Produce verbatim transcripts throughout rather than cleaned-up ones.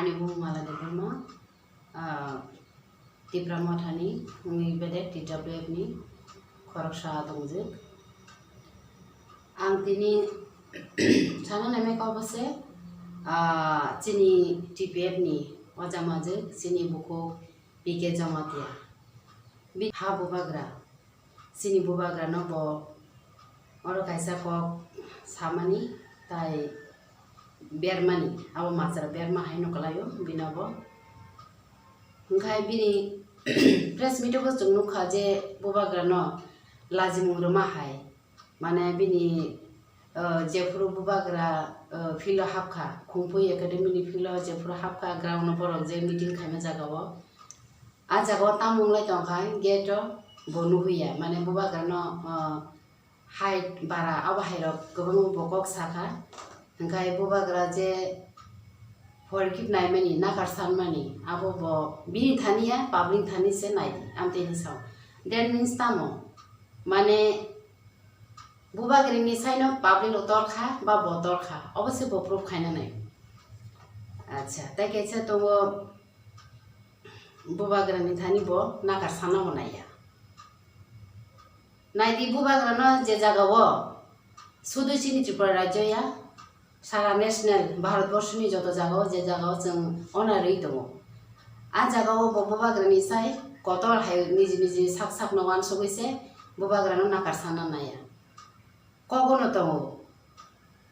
Ani bumung Mala Debbarma, ah, Tipra Mothani, wngwi bedek T W F ni khoroksa dongjak. Ang tini sana naimai kok bose, ah, chini T P F ni oja majwk, chini bukhuk P K Jamatia. Bi-, ha bubagra, chini bubagrano bo oro kaisa kok samani tai bermani, abo machra berma haino kwlaio bino bo. Hwnkhe bini press meet o bo chwng nukha je bubagrano lajimung rwma hai, mane bini, uh, jephuru bubagra, uh, field o hapkha, Khumphwi Academy ni field o jephuru hapkha, ground o borok je meeting khaima jaga o, a jaga o tamung lai tongkha, gate o bo nuhuya, mane bubagrano, uh, hai bara, abo hai rok kwbangma bo kok sakha, hwnkhe bubagra je forgive naimani, nakar sanmani, abo bo bini thani ya, public thani se nai di, amtwi hinwi sao. That means tamo, mane, bubagrani saino public no torkha ba bo torkha, obo se bo proof khaina nai. Acha, tai kaisa tongo, bubagrani thani bo nakar sana bo naiya. Naidi bubagrano je jaga o, sudu chini Tripura rajyo ya, sara national, Bharat borshoni joto jaga o, je jaga o chwng onarwi tongo. A jaga o bo bubagrani sai kotor hai niji niji sak sak no wansugwi se bubagrano nakar sana naiya. Kogo no tongo.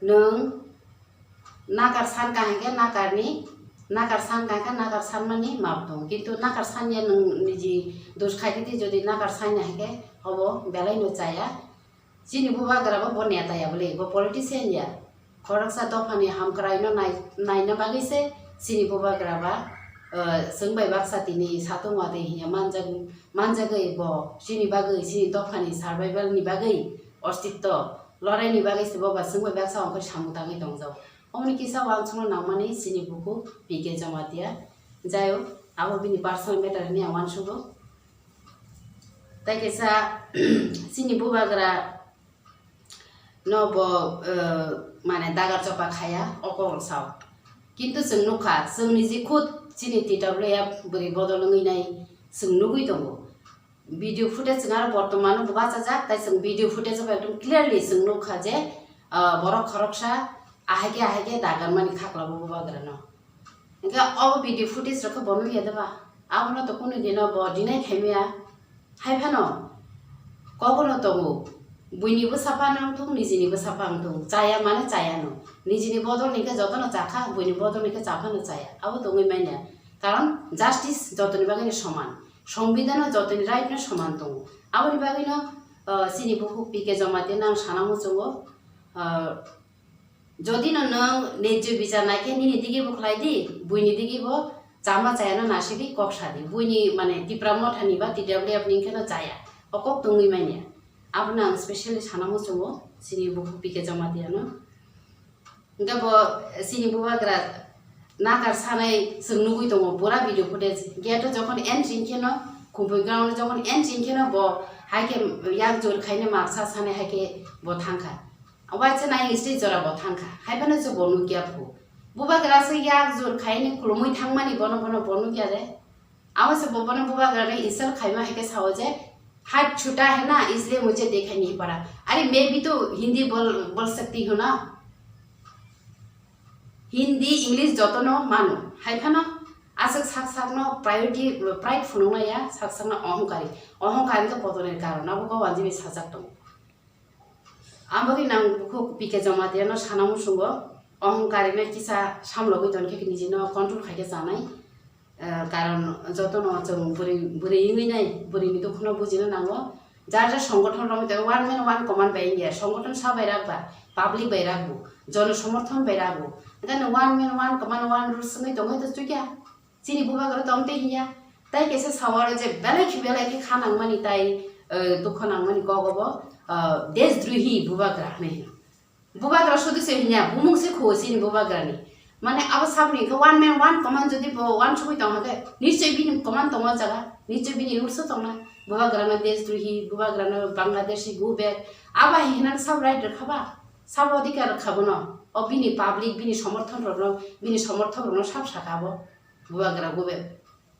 Nwng nakar san ka hwnkhe nakarni, nakar san ka hwnkhe nakar sanmani map tongo. Kintu nakar sanya nwng niji dos khaidi jodi nakar sanya hwnkhe obo belai no chaya. Chini bubagra bo, bo neta ya bole, bo politician ya. Khoroksa dophani hamkraino nai-, naina bagwi se chini bubagra ba, eh, chwng bai baksa tini satung watwi hinya manjak-, manjagwi bo chini bagwi, chini dophani survival ni bagwi, ostitto lorai ni bagwi se bo ba chwng bai baksa ongkhor samung tangwi tongjao. Omoni kisa wansukna nangmani chini bukhuk P K Jamatia. Jai hok, abo bini personal matter hwnwi ang wansugo. Tai kaisa chini bubagra no bo, eh, mane dagar chopa khaya, o kok sao. Kintu chwng nukha, chwng niji khud chini T W F bwrwi bodol wngwi nai chwng nugwi tongo. Video footage chwng aro bortomano bo bachajak, tai chwng video footage o ekdom clearly chwng nukha je, ah, borok khoroksa ahai khe ahai khe dagar mani khakla bo bubagra no. Hwnkhe obo video footage rok khe bo nukya de ba? Abono to kunu dino bo deny khaimaya. Hai phano kogono tongo, buini bwsa phano wngthung, nijini bwsa phano wngthung, chaya mane chaya no. Nijini bodol ni khe jotono chakha, buini bodol ni khe cha phano chaya. Abo tongwi manya. Karon justice jotoni bagwi no soman. Songbidan o jotoni right no soman tongo. Aboni bagwi no, uh, chini bukhuk P K Jamatia no ang sana muchungo, uh, Jodi no nwng nijjo bichar nai khe nini digi bo khlai di, buini digi bo chama chaya no nasi di, kok sa di. Buini mane Tipra Motha ni ba T W F ni khe no chaya. O kok tongwi manya. Abono ang specially sana muchungo, chini bukhuk P K Jamatia no. Hwnkhe bo chini bubagra nakar sanai chwng nugwi tongo, pura video footage. Gate o jokhon entry hwnkhe no, Khumphwi ground o jokhon entry hwnkhe no bo hai khe yak jor khaina maksa sanai hai khe bo thangkha. Waisa nai stage jora bo thangkha. Hai phano se bo nukya phu. Bubagra se yak jor khaini khulumui thangmani bono, bono bo nukya de. Amo se bo bono bubagra ni insult khaima hai khe sao je, "Hat chuta hai na, isliye mujhe dekha nahi pada." Are main bhi to Hindi bol, bol sakti ho na. Hindi, English joto no mano. Hai phano aswk sak sak no priority, pride phunuknai ya, sak sak no ohongkari. Ohongkari to potonir karon, abo kok wanjini sajak tongo. Ang bagwi nang bukhuk P K Jamatia no sana muchungo, ohongkari no kisa samlogwi ton khe niji no control khai khe chanai. Eh, karon joto no chwng bwrwi, bwrwi wngwi nai, bwrwi ni dukhu no bujina nango. Jar jar songothon rok wngwi tongo, one man one command bai wngya, songothon sa bai rak ba, public bai rak bo, jono somorthon bai rak bo. Enkhai no one man one command one rules wngwi tongwi to chukya. Chini bubagra tong tei hiya. Tai kaisa sawaro je belai khe belai khe kha nangmani tai, eh, dukho nangmani kogo bo, eh, deshdrohi bubagra hinwi hino. Bubagra sudu se hinya, bumung se khuo chini bubagrani. Mane abo saboni khe one man one command jodi bo wansugwi tong hakhe, nichoi bini command tongo jaga, nichoi bini rules o tongna. Bubagrano deshdrohi, bubagrano Bangladeshi, go back. Abo hai hinang sab right rwkha ba? Sabo odhikar rwkha bono. O bini public, bini somorthon rokno, bini somorthok rokno sab saka bo. Bubagra gube.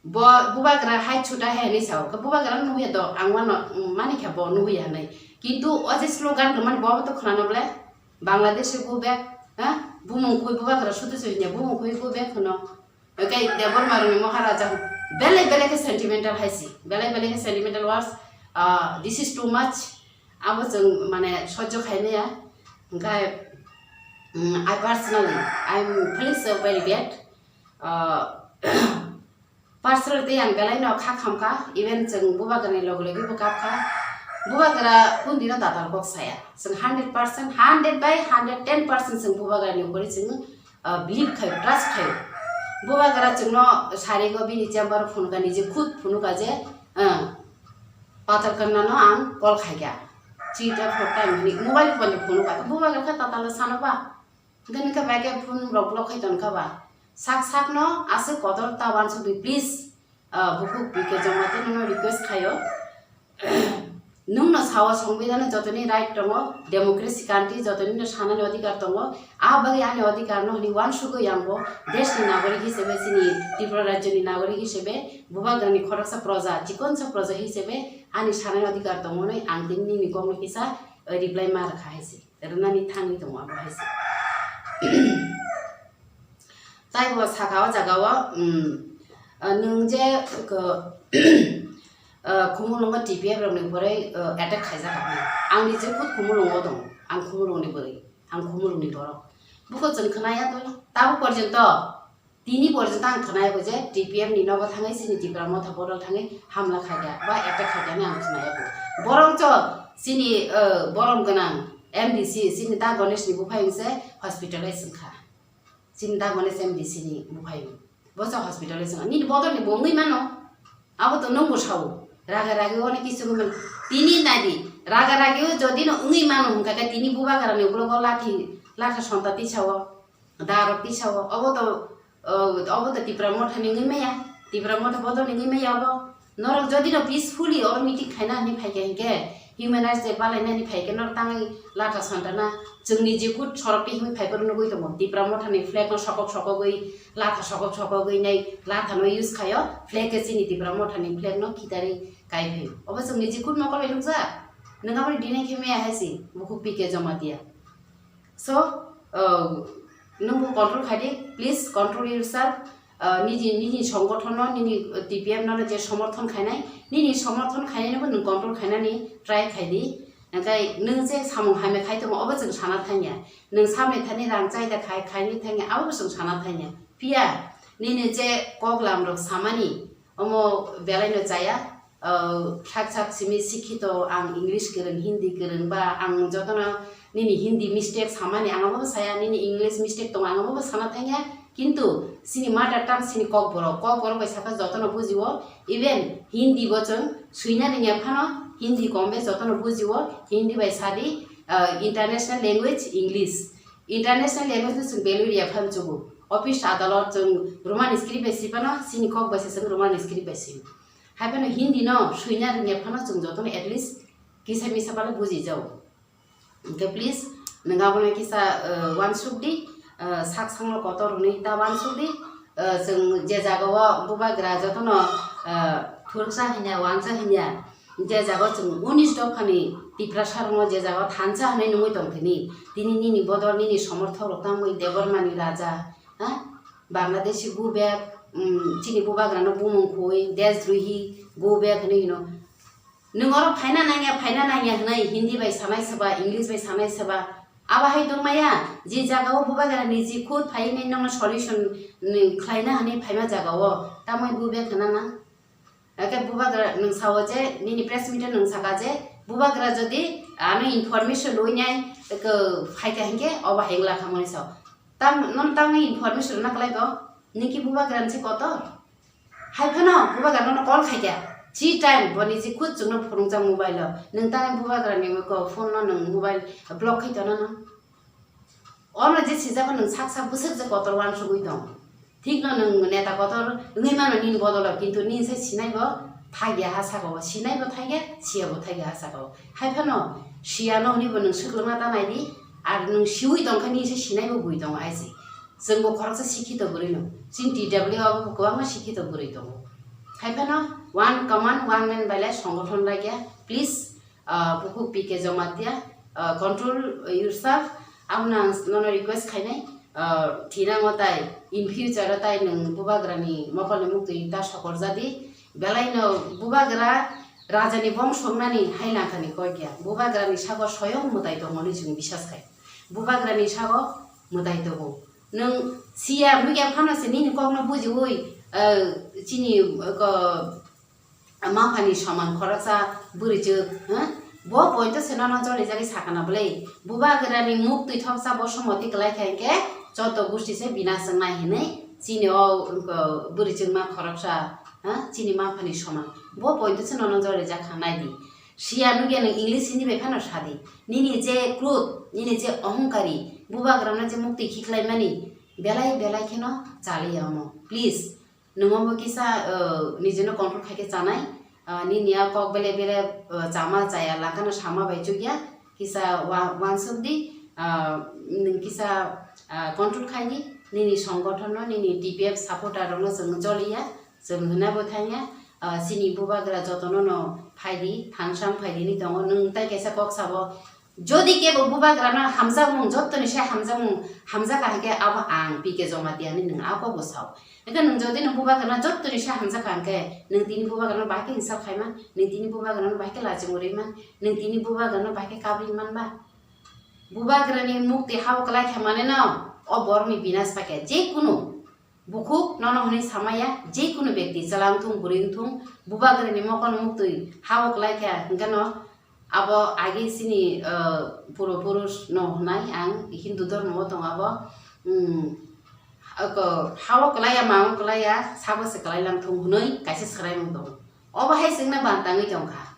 Bo bubagra hai chuta hai hinwi sao. Bubagra no nuya do, ang wano, mm, mani kha bo nuya hinwi. Kintu o je slogan rwmani bo to khwnano ble. Bangladesh go back, ha? Bumung khui bubagra sudu sudu nya, bumung khui go back hwno. Okay, Debbarma rokni Maharaja belai belai khe sentimental hai si. Belai belai khe sentimental words. Ah, this is too much. Abo chwng mane sojjo khai maya. Hwnkhe, mm, I personally, I'm feeling so very bad. Ah, personally tei ang belai no kha kham kha, even chwng bubagrani loge loge bo kap kha. Bubagra kundi no datal kok saya. Chwng hundred percent, hundred by hundred ten percent chwng bubagrani upori chwng, ah, believe khayo, trust khayo. Bubagra chwngno sarigo bini chamber phunukha, nije khud phunukha je, ah, Patal Kanna no ang call khaikha. Three to four time hinwi mobile phone de phunukha. Bubagra khe tatalo sano ba. Hwnkhe nokha bai khe phone rok block khai tonkha ba. Sak sak no aswk kotor ta uansukdi, please. Ah, bukhuk P K Jamatia nono request khayo. Nwng no sao, songbidhan o jotoni right tongo, democracy country jotoni no sanani odhikar tongo. Ah bagwi ani odhikar no hwnwi uansugwi ang bo desh ni nagorik hisebe, chini Tripura rajyo ni nagorik hisebe, bubagrani khoroksa proja, chikonsa proja hisebe ani sanani odhikar tongo hwnwi ang tini nini kok no kisa, eh, reply ma rwkha hai se. Rwnani thangwi tongo abo hai se. Taibo saka o jaga o, um, ah, nwng je ko, ah, Khumulwngo T P F rokni borei, ah, attack khaijak kha. Ang nije khud Khumulwngo tongo, ang Khumulwngni borei, ang Khumulwngni borok. Buko chwng khwnaya to, tabo porjonto, tini porjonto ang khwnaya bo je T P F ni nogo thangwi chini Tipra Motha bodol thangwi hamla khaikha ba attack khaikha hinwi ang khwnaya bo. Borok cho chini, ah, borom gwnang M D C chini ta Ganesh ni buphai wngse hospitalize wngkha. Chini da mane sem di sini buphai. Bosa hospital se nini bodol ni bo wngwi mano. Abo to nwng bo sao. Raga ragi one kisu wngwi mano. Tini nadi. Raga ragi o jodi no wngwi mano hwnkha khe tini bubagra ni ulo go lathi, latha sonta tisao. Daro tisao. Obo to, o, obo to Tipra Motha ni wngwi maya. Tipra Motha bodol ni wngwi maya obo. Norok jodi no peacefully o meeting khaina hinwi phaikha hinkhe, Human Rights Day palaina hinwi phaikhe norok tangwi latha santana, chwngni je kut sorok twi hinwi phaiphuru nugwi tongo. Tipra Mothani flag no sokok sokogwi, latha sokok sokogwi nai latha no use khaio, flag khe chini Tipra Mothani flag no khitarwi kai phaio. Obo chwngni je kut mokol bai nukjak? Nwng aboni deny khe maya hai se, bukhuk P K Jamatia. So, uh, nwng bo control khai di, please control yourself. Uh, nini, nini songgothon no, nini, uh, T P F no je somorthon khainai, nini somorthon khainai no bo nwng control khainani try khai di. Hwnkhe nwng je samung hamya khai tongo, obo chwng sana thangya. Nwng samni thani rang chai da khai, khaini thangya, abo bo chwng sana thangya. Phiya nini je kok lam rok samani, omo belai no chaya. Uh, thak thak simi sikhito, ang English kwrwng, Hindi kwrwng, ba ang jotono nini Hindi mistake samani, ang abo bo saya, nini English mistake tongo, ang abo bo sana thangya, kintu sini mother tongue sini kokborok, kokborok bai sakha jotono bujio, even Hindi bo chwng swina rwngya phano, Hindi kom be jotono bujio, Hindi bai sadi, uh, international language English, international language no chwng value rwya phano chugo, office adalot chwng Roman script bai sipano, sini kok bai se chwng Roman script bai sio. Hai phano Hindi no swina rwngya phano chwng jotono at least kisa misa bale buji jao. Hwnkhe please nwng abono kisa, uh, uansuk di, uh, sak sakno kotor hwnwi ta uansuk di. Uh, chwng je jaga o bubagra jotono, uh, thurksa hinya, wansa hinya, je jaga o chwng unis dophani Tiprasa rokno je jaga o thansa hwnwi nungwi tongthini, tini nini bodol nini somorthok rok tangwi Debbarmani raja, ha? Bangladeshi go back, um, chini bubagrano bumung khui, deshdrohi, go back hinwi hino. Nwng oro phaina nangya, phaina nangya hwnwi Hindi bai sanai seba, English bai sanai seba. Abo hai tongmaya, je jaga o bubagra niji khud phaiwi nai nokno solution ni khlaina hwnwi phaima jaga o, tamoi go back hwnna nang? Ake bubagra nwng sao je, nini press meet o nwng saka je, bubagra jodi ano information rwinai eke phaikha hinkhe obo hai wngla khamani sao. Tam, nono tamni information rwna kwlai bo? Niki bubagra nsi kotor? Hai phano bubagra nono call khaikha. Chi time bo niji khud chwngno phunukjak mobile o. Nwng tamni bubagra ni ko phone no nwng mobile block khai tonano. Ono je sijak nwng sak sak bwswk je kotor uansugwi tong. Thik no nwng neta kotor wngwi mano nini bodolo, kintu nini sai sinai bo thagya ha saka o, sinai bo thagya, siya bo thagya ha saka o. Hai phano siya no hwnwi bo nwng swk lwngna ta nai di, Ar nwng siwi tongkha, nini se sinaibo bui tongo aise. Chwngbo khoroksa sikhito bwrwi no. Chini T W abo kwbangma sikhito bwrwi tongo. Haiphano one command, one man bailai songothon laikya. Please, ah, bukhuk P K Jamatia, ah, control yourself. Abono ang nono request khainai, ah, thinango tai in future o tai nwng bubagrani mokolni muktwi ta sokorjadi. Belaino bubagra rajani bongso wngnani hai langkhani kok ya. Bubagrani sago soyong mwtai tongmani chwng bisas khai. Bubagrani sago mwtai tongo. Nwng siya migya phano se nini kokno bujiwi, ah, chini, ah, ko, maphani soman khoroksa bwrwichwk, ha? Bo pointo se nono jolijagwi sakana bwlai. Bubagrani muktwi thoksa bo somoti kwlai kha hinkhe joto gusti se binas wngnai hinwi chini o, uh, bwrwichwkma khoroksa, ha? Chini maphani soman. Bo pointo se nono jolijak kha naidi. Siya nugya nwng English Hindi bai phano sadi. Nini je kruth, nini je ohongkari, bubagrano je muktwi khiklaimani, belai belai kheno chaliya omo. Please, nwng omo kisa, uh, nijino control khaikhe chanai. Uh, nini a kok bele bele, uh, chama chaya lakano sama bai chukya. Kisa wa-, wansuk di, uh, nwng kisa, uh, control khai di. Nini songgothon no, nini T P F supporter rok no chwng joliya, chwng hwnna bo thangya. Uh, chini bubagra jotono no phai di, thangsang phai di ni tongo. Nwng tai kaisa kok sabo, jodi kebo bubagrano hamjakmung, jottoni se hamjakmung, hamjak kha hinkhe abo ang P K Jamatia hinwi nwng a kogo sao. Hinkhe nwng jodi nwng bubagrano jottoni se hamjak kha hinkhe nwng tini bubagrano bahai khe insult khaima, nwng tini bubagrano bahai khe lachimung rwima, nwng tini bubagrano bahai khe kabri manba. Bubagrani mukti habo kwlai kha maneno o borokni binas pakya. Je kunu bukhuk nono hwnwi samaya, je kunu bekti chwla wngthung, bwrwi wngthung, bubagrani mokol muktwi habo kwlai kha, hwnkhe no abo agi chini, uh, puro purush no hwnai ang Hindu dhormo o tongo abo, um, ako habo kwlaiya, mango kwlaiya, sabo se kwlai langthung hwnwi kaisa swraimung tongo. Obo hai chwngno bantangwi tongkha.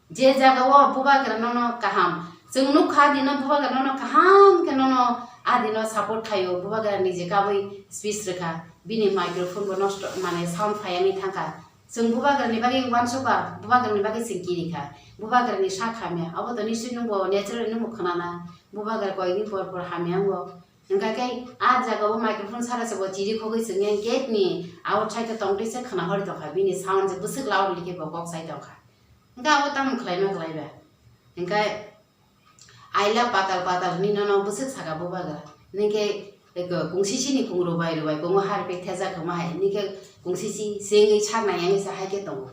Je jaga o bubagra nono kaham, chwng nukha adino bubagra nono kaham khe nono adino support khaio, bubagra nije kabui speech rwkha, bini microphone bo nosto, mane sound phayangwi thangkha. Chwng bubagra ni bagwi uansukha, bubagra ni bagwi chwng kirikha, bubagra ni sak hamya, abo to niswi nwngbo natural nwngbo khwnana, bubagra koyekni por por hamya wngo. Hwnkha khe a jaga o microphone sara se bo chiri khogwi chwngya gate ni outside o tongtwi se khwna hori tongkha, bini sound je bwswk loudly khe bo kok sai tongkha. Hwnkhe abo tamo khlaima khlaiba? Hwnkhe aila patal patal hinwi nono bwswk saka bubagra. Hinkhe eko kungsisini kung rwbai rwbai kungo harpik thejak kwma hai. Hinkhe kungsisi chengwi saknai wngwi se haikhe tongo.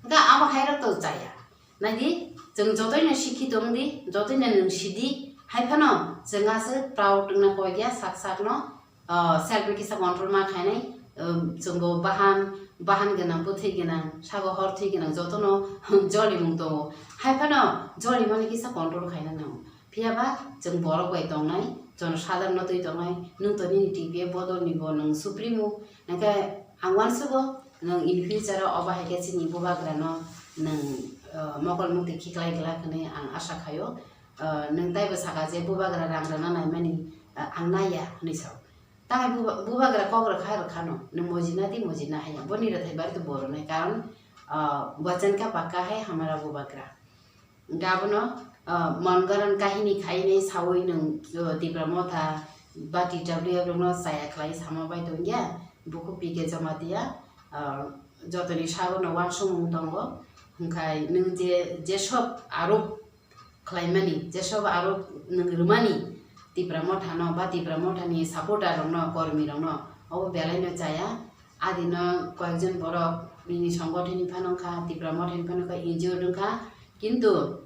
Hwnkhe abo hairok to chaya. Naidi, chwng jotoino sikhito wngdi, jotoino nwng sidi, haiphano chwng aswk proud wngna koikya sak sakno. Ah, self ni kisa control ma khainai, um, chwngbo bahan, bahan gwnang, bwthwi gwnang, sago hor thwi gwnang, jotono jolimung tongo. Haiphano jolimani kisa control khaina nango. Phiyaba chwng borok bai tongnai, jono sadharno twi tongnai, nwng to nini T P F bodol ni bo nwng supremo. Hwnkhe ang uansugo, nwng in future o obo hai khe chini bubagrano nwng, ah, mokol mukti khiklai glak hwnwi ang asa khaio. Ah, nwng taibo saka je bubagra rang rwna naimani, ah, ang naiya hwnwi sao. Tamo buba-, bubagra kok rwkha rwkhano, nwng mojina di mojina haiya. Boni rwthai bari to bo rwnai, karon, ah, वचन का पक्का है हमारा bubagra. Hwnkhe abono, ah, mon goron kahini khainai saui nwng, ah, Tipra Motha ba T W F rokno chaya khlai sama bai tongya, bukhuk P K Jamatia, ah, jotoni sagono uansukmung tongo. Hwnkhe nwng je, je sob arop khlaimani, jesob aro nwng rwmani Tipra Mothano ba Tipra Mothani supporter rokno, kormi rokno, obo belaino chaya. Adino koyekjon borok nini songgothoni phano wngkha, Tipra Mothani phano wngkha, N G O wngkha, kintu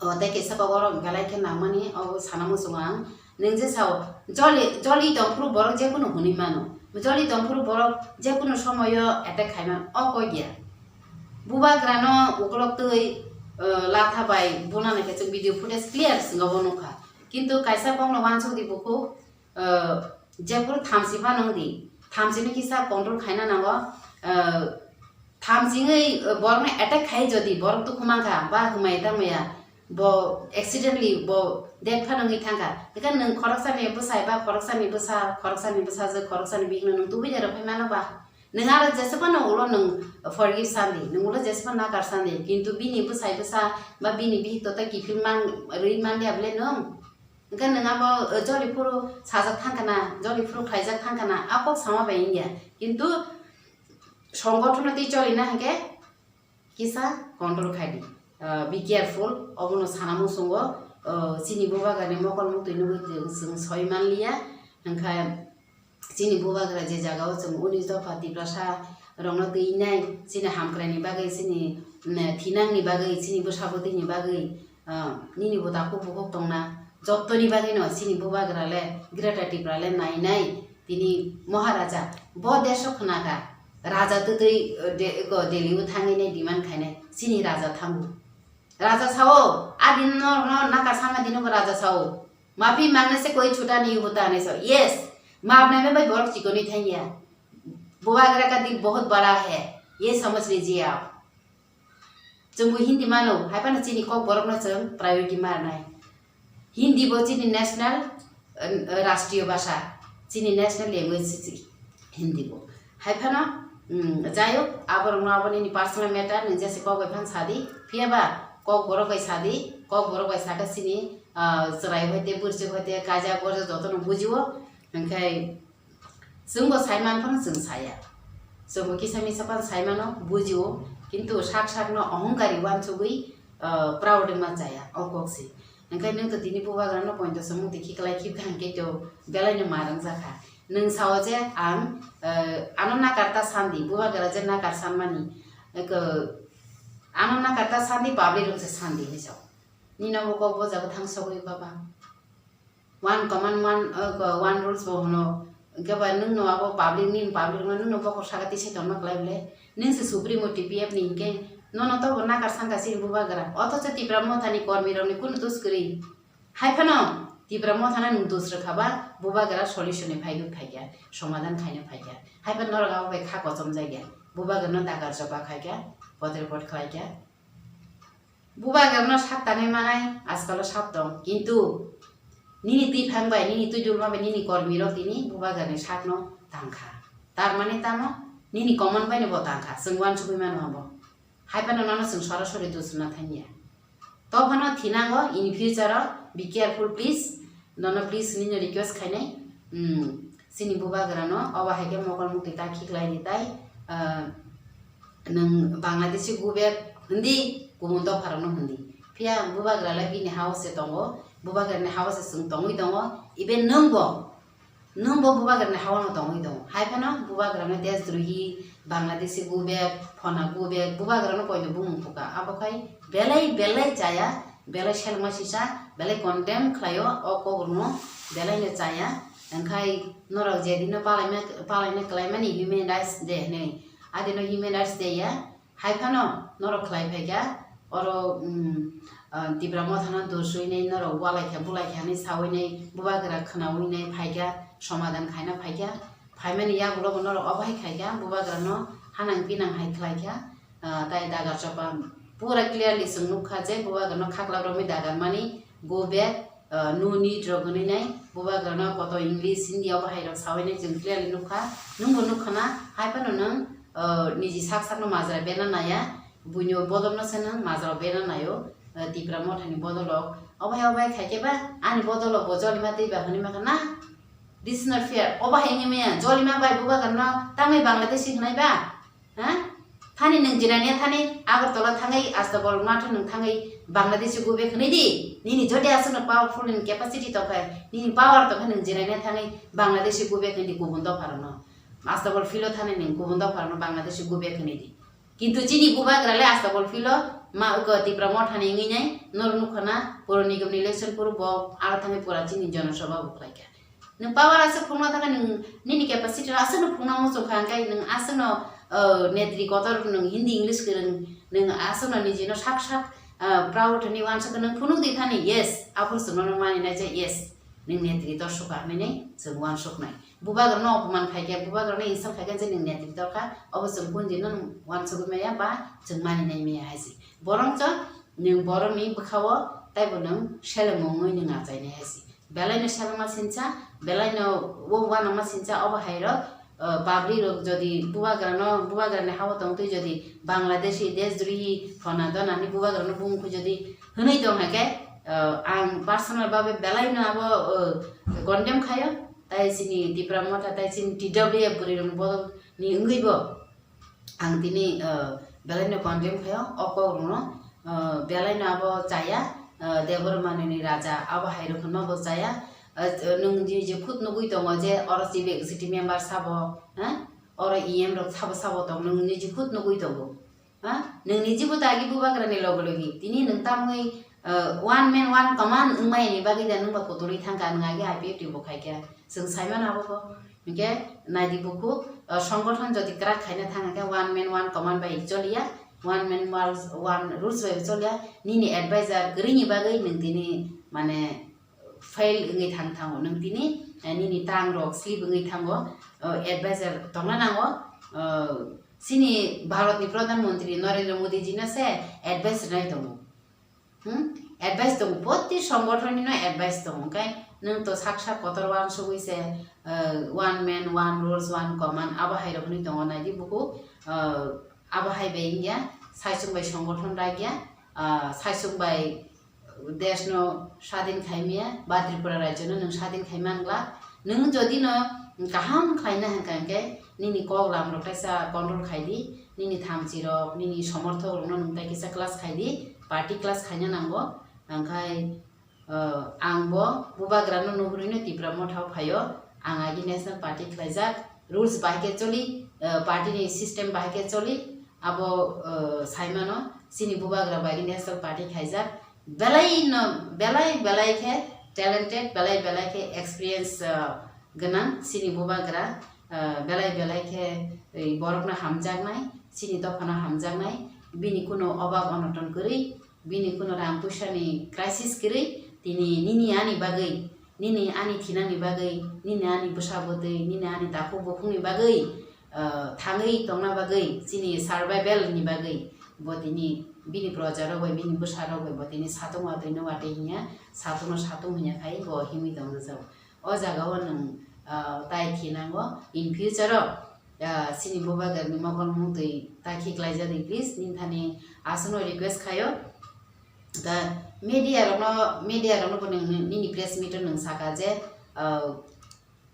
o tei kaisa kok oro belai khe nangmani, obo sana muchungo ang. Nwng je sao, joli, joli tongphuru borok jekunu hwnwi mano. Joli tongphuru borok jekunu somoyo attack khaimano, o kok ya. Bubagrano ukolok twi, eh, latha bai bunani khe chwng video footage clear swngo bo nukha. Kintu kaisa kokno uansuk di bukhuk, eh, jephuru thamchi phano wng di, thamchini kisa control khaina nango, eh, thamchingwi, eh, borokno attack khai jodi borok tukhumang kha ba hwmaya tangmaya, bo accidentally bo death phano wngwi thangkha. Hwnkhe nwng khoroksani bwsai ba khoroksani bwsa, khoroksani bwsajwk, khoroksani bihikno nwng tubui de rw phai mano ba? Nwng aro jesa phano ulo nwng forgive sandi, nwng ulo jesa phano nakar sandi, kintu bini bwsai bwsa ba bini bihik to tei kiphil man, rwi manliya bole nwng? Hwnkhe nwng abo, eh, joli phuru sajak thang kana, joli phuru khlaijak thang kana, a kok sama bai wngya. Kintu songothono twi cholina hwnkhe kisa control khai di. Ah, be careful, obono sana muchungo, ah, chini bubagrani mokol muktwi nugwi chwng soi manliya, hwnkhe chini bubagra je jagao chwng uni dopha Tiprasa rokno twi nai, chini hamkraini bagwi, chini, mm, thinangni bagwi, chini bwsa bwtwini bagwi, ah, nini bo takhuk bukhuk tongna, jottoni bagwino chini bubagra le Greater Tripura le nai nai tini Maharaja bo deso khwnakha. Raja twtwi, eh, de-, ko Delhi o thangwi nai demand khainai, chini raja thango. Raja sao, a din no, no nakar sama dino bo raja sao. Mafi mangne se koi chuta nahi hota hai so. Yes, maf naina bai borok chikoni thangya. Bubagra ka dil bahut bada hai. Ye samajh lijiye aap. Chwngbo Hindi mano, hai phano chini Kokborok no chwng priority manai. Hindi bo chini national, eh, rashtriyo bhasha, chini national language si Hindi bo. Hai phano, mm, jai hok, aborokno abo nini personal matter, nwng jesa kok bai phano sadi, phiya ba Kokborok bai sadi, Kokborok bai sakha chini, ah, chwrai hoite, bwrwswk hoite, kaijak borjak jotono bujio, hwnkhe chwngbo sai man phano chwng saya. Chwngbo kisa misa phano sai mano, bujio, kintu sak sakno ohongkari uansugwi, ah, proud wngma chaya, o kok se. Hwnkhe nwng to tini bubagrano poito samung twi khiklai khibkha hwnkhe to belaino ma rwngjakha. Nwng sao je ang, eh, ano nakar ta sandi, bubagra je nakar sanmani, eko, ano nakar ta sandi, public rok se sandi hinwi sao. Nino bo kok bo jaga thang sogwi baba. One command, one, eh, ko-, one rules bo hwno. Hwnkhe ba nwng no abo public ni, public no nwng no bokol saka tisai tongma kwlai bole. Nwng se Supremo T P F ni hwnkhe nono to bo nakar sangka chini bubagra. Othocho Tipra Motha ni kormi rok ni kunu dos kwrwi. Hai phano Tipra Motha no nwng dos rwkha ba bubagra solution ni phaiwi phaikha, somadhan khaina phaikha. Hai phano norok abo bai kha kochom jakya. Bubagra no dagar choba khaikha, potre pot khlaikha. Bubagrano sak tangwi manai, askalo sak tong, kintu nini twiphang bai, nini twidulma bai, nini kormirok tini bubagrani sakno tangkha. Tar mani tamo, nini common baino bo tangkha, chwng uansugwi mano abo. Hai phano nono chwng sorasori dusna thangya. Tophano thinango, in future o, be careful please, nono please nini request khainai, hmm, chini bubagrano, obo hai khe mokol mukti ta khiklai di tai, ah, Nwng Bangladeshi go back hindi, kubun dopharokno hindi. Phiya bubagra le bini hao se tongo, bubagrani hao se chwng tongwi tongo, even nwngbo, nwngbo bubagrani hao no tongwi tongo. Hai phano bubagrano deshdrohi, Bangladeshi go back, phona go back, bubagrano poito bumung phuka. Abo khai belai belai chaya, belai selma sisa, belai condemn khlaio, o kokrokno belaino chaya. Wngkhai norok jedino palaina, palaina kwlaimani Human Rights Day hinwi, adino Human Rights Day ya, hai phano norok khlai phaikha, oro, um, ah, Tipra Mothano doswinai norok ualaikha bulaikha hinwi sawinai bubagra khwnawinai phaikha, somadhan khaina phaikha, phaimani yagulobo norok obo hai khaikha, bubagrano hanang pinang hai khlaikha, ah, tai dagar chopa pura clearly chwng nukha je bubagrano khaklap romwi dagar mani go back, ah, no need rok hwnwi nai, bubagrano koto English, Hindi obo hai rok sawinai chwng clearly nukha, nwngbo nukha na, hai phano nwng, ah, niji sak sakno majra bena naya, buino bodolno se nwng majra bena naio, ah, Tipra Mothani bodolok, obo hai obo hai khaikhe ba ani bodolok bo jolima twi ba hwnwi mankha na, this is not fair, obo hai wngwi maya, jolima bai bubagrano tangwi Bangladeshi hwnwi ba? Ha? Thani nwng jinania thani Agartala thangwi Astabol matha nwng thangwi Bangladeshi go back hwnwi di. Nini jodi aswkno powerful ni capacity tongkha, nini power tongkha nwng jinania thangwi Bangladeshi go back hwnwi di kubun dopharokno. Astabol filo thani nwng kubun dopharokno Bangladeshi go back hwnwi di. Kintu chini bubagra le Astabol filo ma uko Tipra Mothani wngwi nai norok nukha na Puro Nigam ni election phuru bo aro thangwi pura chini jonosabha bo khlaikha. Nwng power aswk phunukna thangkhe nwng nini capacity no aswkno phunukna muchungkha, hwnkhe nwng aswkno, uh, netri kotor nwng Hindi English kwrwng, nwng aswkno nijino sak sak, uh, proud hwnwi uansukha nwng phunuk di thani, yes, aphuru chwngno nwng maninai je, yes, nwng netri torsukha hwnwi chwng uansuknai. Bubagrano opoman khaikhe, bubagrano insult khaikhe je nwng netri torkha, obo chwng kunjino nwng uansugwi maya ba chwng maninai maya hai se. Borongcho nwng borokni bwkhao taibo nwng selengmung wngwi nwng achainai hai se. Belaino selengma sincha, belaino o uanama sincha, obo hai rok, uh, public rok jodi bubagrano, bubagrani hao tongtwi jodi Bangladeshi, deshdrohi, phona donani bubagrano bumukhu jodi hwnwi tong hai khe, Ah, ang personal babe belai no abo, ah, condemn khayo, tai chini Tipra Motha, tai chini T W F bwrwi rok ni bodol ni wngwi bo ang tini, ah, belai no condemn khayo, o kok rok no, ah, belai no abo chaya, ah, Debbarma ni raja abo hai rok no bo chaya, ah, nwng ni je khud nugwi tongo je oro chief executive member sabo, ha? Oro E M rok sabo sabo tong nwng ni je khud nugwi tongo. Ha? Nwng niji bo dagi bubagrani loge logi. Tini nwng tamwi, ah, one man one command wngmani bagwi da nwng ba kutulwi thangkha, nwng agi I P F T bo khaikha. Chwng saimano abo bo. Hinkhe naidi bukhuk, ah, songgothon jodi kwrak khaina thangkha khe one man one command bai choliya, one man one, one rules bai choliya. Nini advisor kwrwini bagwi nwng tini mane fail wngwi thang thango. Nwng tini, eh, nini tang rok slip wngwi thango. Oh, advisor tongna nango. Oh, chini Bharat ni Pradhan Mantri Narendra Modi ji no se advice rwnai tongo. Hmm? Advice tongo. Proti songgothon ni no advice tongo. Hwnkhe nwng to sak sak kotor wansugwi se, eh, one man, one rules, one command abo hai rok hwnwi tongo. Naidi buku, eh, abo hai bai wngya, saichung bai songgothon ragya, ah, saichung bai desh no sadin khaimya, ba Tripura rajyo no nwng sadin khaimangla, nwng jodi no kaham khlaina hwnkha hwnkhe nini kok lam rok kaisa control khaidi, nini thamchi rok, nini somorthok rok no nwng tai kisa class khaidi, party class khaina nango, hwnkhe, ah, ang bo bubagra no nuhurwi no Tipra Motha o phaio, ang agi national party khlaijak, rules bahai khe choli, ah, party ni system bahai khe choli, abo, ah, saimano chini bubagra bai national party khaijak, belai no, belai belai khe talented, belai belai khe experience, ah, gwnang chini bubagra, ah, belai belai khe, eh, borokno hamjaknai, chini dophano hamjaknai, bini kuno obab onoton kwrwi, bini kuno rang puisani crisis kwrwi, tini nini ani bagwi, nini ani thinani bagwi, nini ani bwsa bwtwi, nini ani takhuk bukhukni bagwi, ah, thangwi tongna bagwi, chini survival ni bagwi bo tini bini proja rok bai, bini bwsa rok bai bo tini satung watwi no watwi hinya, satung no satung hinya khai bo himwi tong rwjak. O jaga o nwng, ah, tai thinango in future o, ah, chini bubagra ni mokol mutwi ta khiklai jadi, please, nini thani aswkno request khaio. Da media rokno, media rokno bo nwng nini press meet o nwng saka je, ah,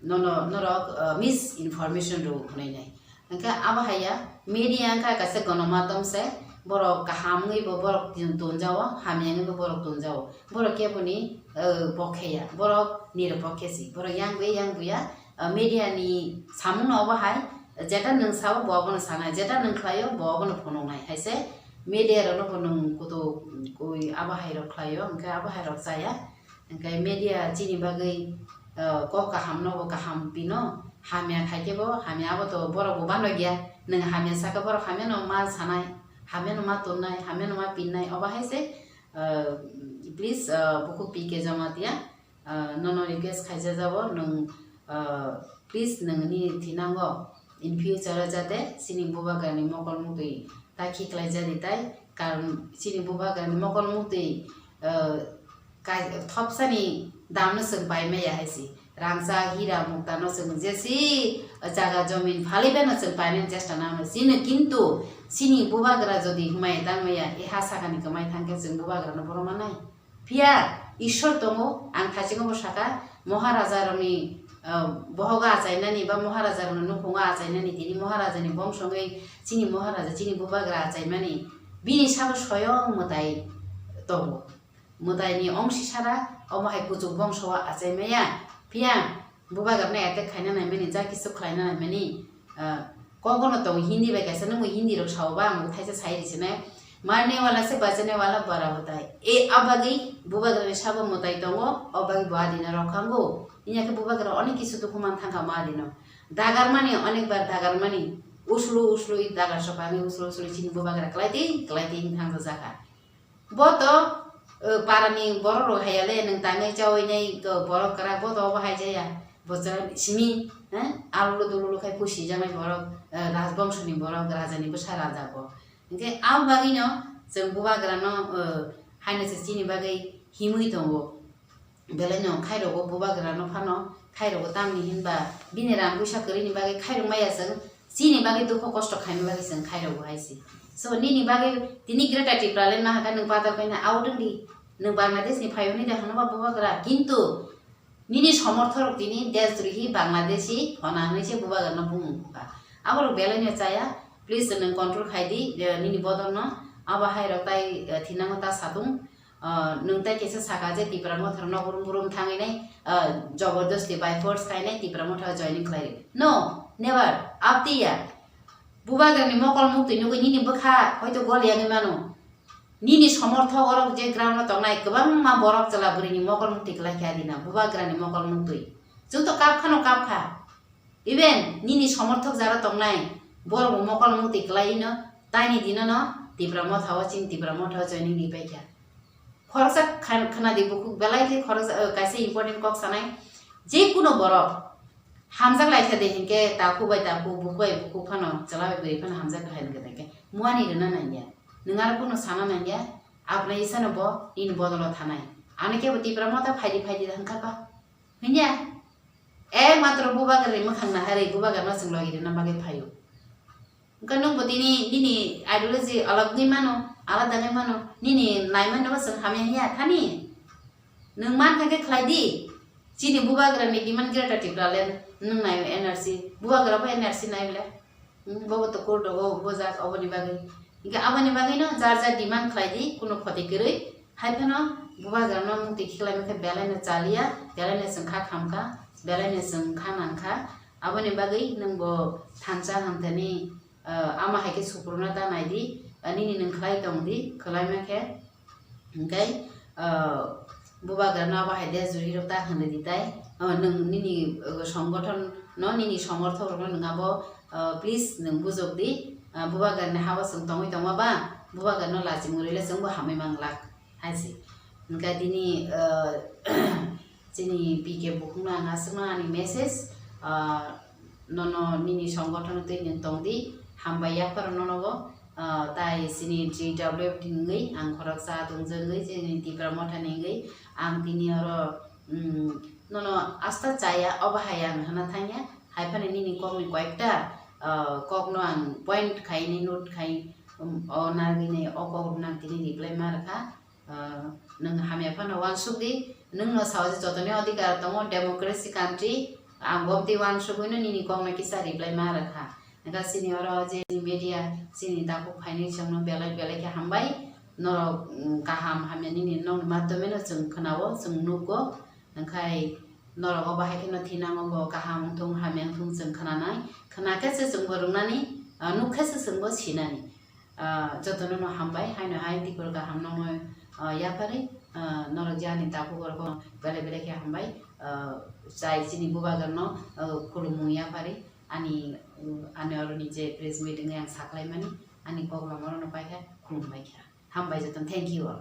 nono, norok, ah, misinformation rw hwnwi nai. Hwnkhe abo haiya, media wngkha kaisa gonomatom se, borok kaham wngwi bo borok tun-, tunjao, hamya wngwi bo borok tunjao. Borok keboni, ah, pokhe ya, borok nirpokhe si, borok yang bai yang buya, ah, media ni samung no obo hai, jeta nwng sao bo obono sanai, jeta nwng khlaio bo obono phunuknai. Haise media rokno bo nwng kutu, kui abo hai rok khlaio, hwnkhe abo hai rok chaya. Hwnkhe media chini bagwi, ah, kok kaham no bo kaham pino, hamya khai khe bo hamya, abo to borok bo bano gya. Nwng hamya saka borok hamya no ma sanai, hamya no ma tonnai, hamya no ma pinnai, obo hai se, ah, please, ah, bukhuk P K Jamatia, ah, nono request khaijajao nwng, ah, please nwng nini thinango in future o jate chini bubagra ni mokol mutwi ta khiklai jadi tai, karon chini bubagra ni mokol mutwi, ah, kai-, thopsani dam no chwng pai maya hai si. Rangchak, hira, mukta no chwng jesi jaga jomin phalwi bai no chwng painani chesta nang chini, kintu chini bubagra jodi hwnmaya tang maya, e ha sakani kwmai thang khe chwng bubagra no borom manai. Phiya Ishwar tongo, ang thaichingbo saka, Maharaja rokni, ah, bohogo achainani ba Maharaja rokni nukhungo achainani, tini Maharaja ni bongso wngwi chini Maharaja, chini bubagra achaimani, bini sabo soyong mwtai tongo. Mwtaini ongsi sara, omo hai kuchuk bongso o achaimaya. Phiya bubagrano attack khaina naimani, ja kisu khlaina naimani, ah, kogono tongo Hindi bai kaisa, nungbo Hindi rok sao ba, ang bo thaisa sai rwsinai. Marne wala se bachane wala bara hota hai. E, abagwi bubagrani sabo mwtai tongo, o bagwi bo adina rok khango. Inya khe bubagra onek kisu dukhu man thangkha ma adino. Dagarmani, onek bar dagarmani. Uslu uslu i dagar sokani, uslu uslu chini bubagra klaitwi, klaitwi wng thangsa jakha. Bo to, eh, parani borok rok hai ya le, nwng tangwi chawi nai to borok kwrak, bo to obo hai jaya. Bo chwng simi, eh, alulu dululu khai pusi jaknai borok, eh, rajbongso ni borok, raja ni bwsa raja bo. Hinkhe abo bagwi no chwng bubagra no, eh, haino se chini bagwi himwi tongo. Belai no khairokgo bubagra no phano, khairokgo tamni hinba bini rang puisa kwrwini bagwi khairok maya chwng, chini bagwi dukho kosto khaima bagwi chwng khairokgo hai se. So nini bagwi tini Greater Tipraland no hakha nwng patal kaina out wngdi, Nwng Bangladesh ni phai hwnwi de hwnba bubagra, kintu nini somorthorok tini desdrohi Bangladeshi hona hwnwi se bubagrano bumung bukha. Aborok belai no chaya, please nwng control khai di, eh, nini bodolno. Abo hai rok tai, eh, thinango ta satung, eh, nwng tai kisa saka je Tipra Motha rok no burum burum thangwi nai, eh, jobordosti by force khai nai Tipra Motha o joining khlai. No, never, aptiya. Bubagrani mokol muktwi nugwi nini bwkha hoito gol yangwi mano. Nini somorthok orok je ground o tongnai kwbangma borok chwla bwrwini mokol muktwi kwlai kha dina, bubagrani mokol muktwi. Chwng to kap khano kap kha. Even nini somorthok jara tongnai borok bo mokol muktwi kwlai no, taini dino no Tipra Motha o chini Tipra Motha o joining ri pai kha. Khoroksa khan-, khna di bukhuk belai khe khoroksa, eh, kaisa important kok sanai. Je kuno borok hamjak lai kha de hinkhe takhu bai takhu, bukhuk bai bukhuk phano, chwla bai bwrwi phano hamjak lai hinkhe de khe muani rwna nangya. Nwng aro kuno sana nangya, apnai isano bo nini bodolo thanai. Ani khe bo Tipra Motha phaidi phaidi hwnkha ba. Hwnya? Ek matro bubagrani mwkhang naharwi bubagrano chwng logi rwna bagwi phaio. Wngkha nwng bo tini nini ideology alak wngwi mano, alada wngwi mano, nini naimani bo chwng hamya hiya thani. Nwng man kha khe khlai di. Chini bubagrani demand Greater Tipraland, nwng naio N R C, bubagra bo N R C nai bole. Hmm, bobo to court rogo bujak oboni bagwi. Hinkhe aboni bagwino jar jar demand khlai di, kuno khoti kwrwi. Hai phano bubagrano mukti khiklaima khe belaino chaliya, belaino chwng kha khamkha, belaino chwng kha nangkha. Aboni bagwi nwng bo thansa hamthani, ah, ama hai khe supruna ta nai di, ah, nini nwng khlai tong di, khwlaima khe. Hinkhe, ah, bubagrano abo hai de juri rok ta hwnwi di tai. Ah, nwng nini, ah, songgothon no, nini somorthok rok no nwng abo, ah, please nwng bujok di. Ah, bubagrani habo chwng tongwi tongma ba, bubagrano lachi murwi le chwngbo hamwi manglak hai se. Hinkhe tini, ah, chini P K bukhukno ang aswkno ani message, ah, nono nini songgothon twi nwng tong di, hambai yapharo nono bo. Ah, tai chini G W F ni wngwi ang khoroksa tongjakgwi chini Tipra Motha ni wngwi ang tini oro, mm, nono asta chaya obo hai ang hwnna thangya, hai phano nini kokni koyekta, ah, kokno ang point khaini note khai, um, o nagini o kok rok nang tini reply ma rwkha. Ah, nwng hamya phano uansuk di, nwngno sao je jotoni odhikar tongo, democracy country, ang bo tei uansugwino nini kokno kisa reply ma rwkha. Hwnkhe chini oro je media, chini takhuk phainai chwngno belai belai khe hambai, norok, mm, kaham hamya nini nokni madhyomeno chwng khwnao, chwng nugo, hwnkhe norok obo hai kheno thinango bo kaham wngthung hamya wngthung chwng khwnanai, khwnakhe se chwngbo rwngnani, ah, nukkhe se chwngbo sinani. Ah, jotono no hambai, haino hai dikor kaham nongno, ah, yapharwi, ah, norok je ani takhuk rok belai belai khe hambai, ah, chai chini bubagrano, ah, khulumung yapharwi ani, ani oroni je press meet wngwi ang saklaimani, ani kok lama rokno paikha, khulumbaikha. Hambai jotono, thank you all.